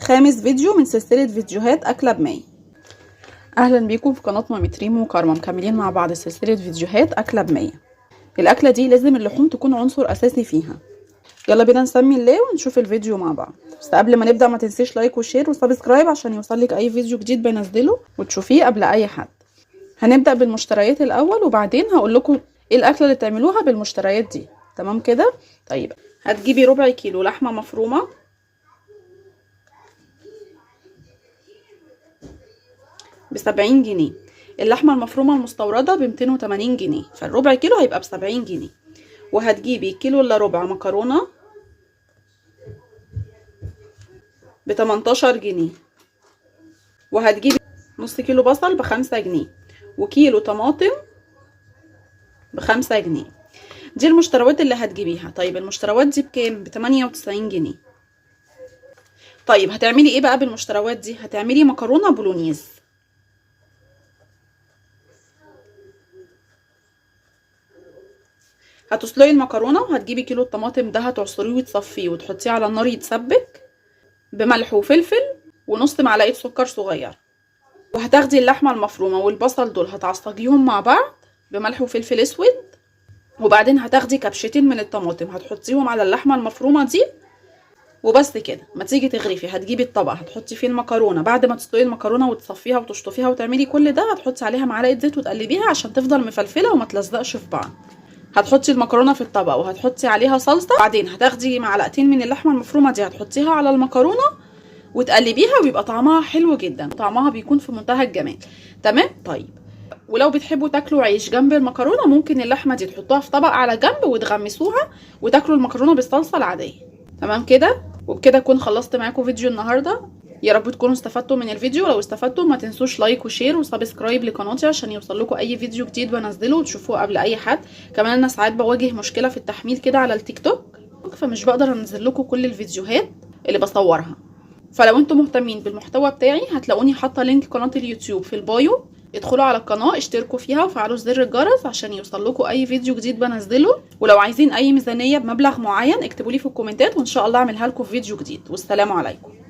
خامس فيديو من سلسلة فيديوهات أكلة ب100. أهلا بيكم في قناة مامي ريمو وكارما، مكملين مع بعض سلسلة فيديوهات أكلة ب100. الأكلة دي لازم اللحوم تكون عنصر أساسي فيها. يلا بينا نسمي الله ونشوف الفيديو مع بعض. بس قبل ما نبدأ ما تنسيش like و share و subscribe عشان يوصلك أي فيديو جديد بنزله وتشوفيه قبل أي حد. هنبدأ بالمشتريات الأول وبعدين هقول لكم ايه الأكلة اللي تعملوها بالمشتريات دي. تمام كده؟ طيب هتجيبي ربع كيلو لحمة مفرومة، ب70 جنيه. اللحمة المفرومة المستوردة ب280 جنيه، فالربع كيلو هيبقى ب70 جنيه. وهتجيبي كيلو الا ربع مكرونة ب18 جنيه، وهتجيبي نص كيلو بصل ب5 جنيه، وكيلو طماطم ب5 جنيه. دي المشتريات اللي هتجيبيها. طيب المشتريات دي بكام؟ ب98 جنيه. طيب هتعملي ايه بقى بالمشتريات دي؟ هتعملي مكرونة بولونيز. هتسلقي المكرونه وهتجيبي كيلو الطماطم ده هتعصريه وتصفية وتحطيه على النار يتسبك بملح وفلفل ونص معلقه سكر صغير. وهتاخدي اللحمة المفرومه والبصل دول هتعصجيهم مع بعض بملح وفلفل اسود، وبعدين هتاخدي كبشتين من الطماطم هتحطيهم على اللحمة المفرومه دي. وبس كده. ما تيجي تغرفي هتجيبي الطبق هتحطي فيه المكرونه. بعد ما تسلقي المكرونه وتصفيها وتشطفيها وتعملي كل ده هتحطي عليها معلقه زيت وتقلبيها عشان تفضل مفلفله وما تلزقش في بعض. هتحطي المكرونه في الطبق وهتحطي عليها صلصه. بعدين هتاخدي معلقتين من اللحمة المفرومه دي هتحطيها على المكرونه وتقلبيها ويبقى طعمها حلو جدا، طعمها بيكون في منتهى الجمال. تمام؟ طيب ولو بتحبوا تاكلوا عيش جنب المكرونه ممكن اللحمة دي تحطوها في طبق على جنب وتغمسوها وتاكلوا المكرونه بالصلصه العادية. تمام كده؟ وبكده اكون خلصت معاكم فيديو النهارده. يا رب تكونوا استفدتوا من الفيديو. لو استفدتوا ما تنسوش like و share و subscribe لقناتي عشان يوصل لكم اي فيديو جديد بنزله وتشوفوه قبل اي حد. كمان انا ساعات بواجه مشكلة في التحميل كده على التيك توك، فمش بقدر انزل لكم كل الفيديوهات اللي بصورها. فلو انتم مهتمين بالمحتوى بتاعي هتلاقوني حاطه link قناة اليوتيوب في ال bio، ادخلوا على القناة اشتركوا فيها وفعلوا زر الجرس عشان يوصل لكم اي فيديو جديد بنزله. ولو عايزين اي ميزانية بمبلغ معين اكتبوا لي في الكومنتات وان شاء الله اعملها لكم في فيديو جديد. والسلام عليكم.